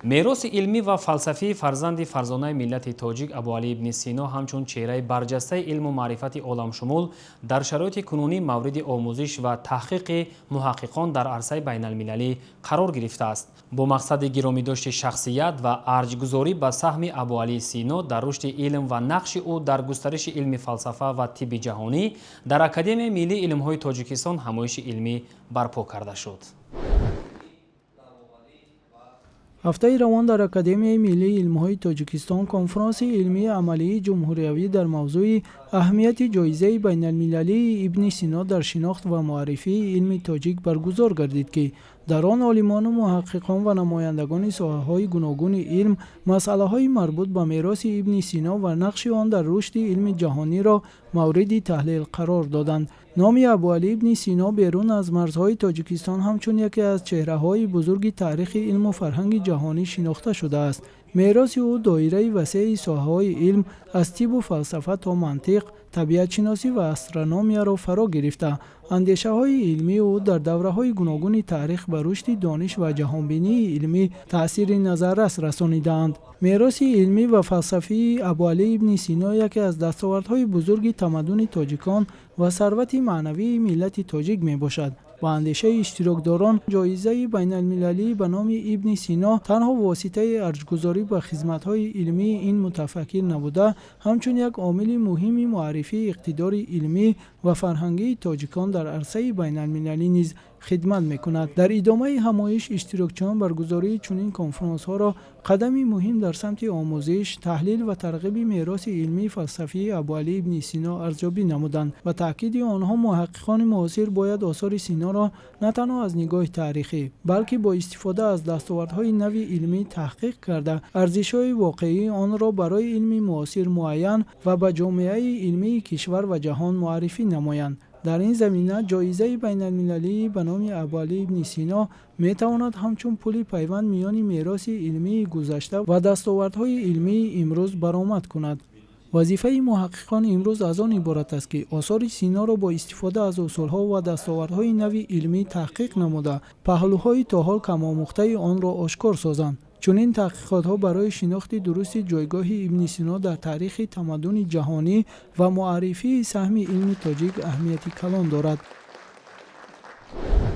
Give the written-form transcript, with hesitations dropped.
Мероси илмӣ ва фалсафии фарзанди фарзонаи миллати тоҷик Абуалӣ ибни Сино ҳамчун чеҳраи барҷастаи илму маърифати оламшумул дар шароити кунунӣ мавриди омӯзиш ва таҳқиқи муҳаққиқон дар арсаи байналмилалӣ қарор гирифтааст. Бо мақсади гиромидошти шахсият ва арҷгузорӣ ба саҳми Абуалӣ Сино дар рушди илм ва нақши ӯ дар густариши илми фалсафа ва тибби ҷаҳонӣ дар Академияи миллии илмҳои Тоҷикистон ҳамоиши илмӣ барпо карда шуд. Ҳафтаи равон дар Академияи миллии илмҳои Тоҷикистон конфронси илмии амалии ҷумҳуриявӣ дар мавзӯи аҳамияти ҷоизаи байналмилалии Ибни Сино дар шинохт ва муаррифии илми тоҷик баргузор гардид, ки дар он олимону муҳаққиқон ва намояндагони соҳаҳои гуногуни илм масъалаҳои марбут ба мероси Ибни Сино ва нақши он дар рушди илми ҷаҳониро мавриди таҳлил қарор доданд. Номи Абуалӣ ибни Сино берун аз марзҳои Тоҷикистон ҳамчун яке аз чеҳраҳои бузурги таърихи илму фарҳанги ҷаҳонӣ шинохта шудааст. Мероси ӯ доираи васеи соҳаҳои илм аз тиббу фалсафа то мантиқ, табиатшиносӣ ва астрономияро фаро гирифта, андешаҳои илмии ӯ дар давраҳои гуногуни таърих ба рушди дониш ва ҷаҳонбинии илмӣ таъсири назаррас расонидаанд. Мероси илмӣ ва фалсафии Абуалӣ ибни Сино яке аз дастовардҳои бузурги тамаддуни тоҷикон ва сарвати маънавии миллати тоҷик мебошад. Ба андешаи иштирокдорон, ҷоизаи байналмилалӣ ба номи Ибни Сино танҳо воситаи арҷгузорӣ ба хизматҳои илмии ин мутафаккир набуда, ҳамчун як омили муҳими муаррифии иқтидори илмӣ ва фарҳангии тоҷикон дар арсаи байналмилалӣ низ хидмат мекунад. Дар идомаи ҳамоиш иштирокчиён баргузории чунин конфронсҳоро қадами муҳим дар самти омӯзиш, таҳлил ва тарғиби мероси илмии фалсафии Абуалӣ ибни Сино арзёбӣ намуданд. Ба таъкиди онҳо, муҳаққиқони муосир бояд осори Синоро на танҳо аз нигоҳи таърихӣ, балки бо истифода аз дастовардҳои нави илмӣ таҳқиқ карда, арзишҳои воқеии онро барои илми муосир муайян ва ба ҷомеаи илмии кишвар ва ҷаҳон муаррифӣ намоянд. Дар ин замина ҷоизаи байналмилалии ба номи Абуалӣ ибни Сино метавонад ҳамчун пули пайванд миёни мероси илмии гузашта ва дастовардҳои илмии имрӯз баромад кунад. Вазифаи муҳаққиқон имрӯз аз он иборат аст, ки осори Синоро бо истифода аз усулҳо ва дастовардҳои нави илмӣ таҳқиқ намуда, паҳлӯҳои то ҳол камомӯхтаи онро ошкор созанд. Чунин таҳқиқотҳо барои шинохти дурусти ҷойгоҳи Ибни Сино дар таърихи тамаддуни ҷаҳонӣ ва муаррифии саҳми илми тоҷик аҳамияти калон дорад.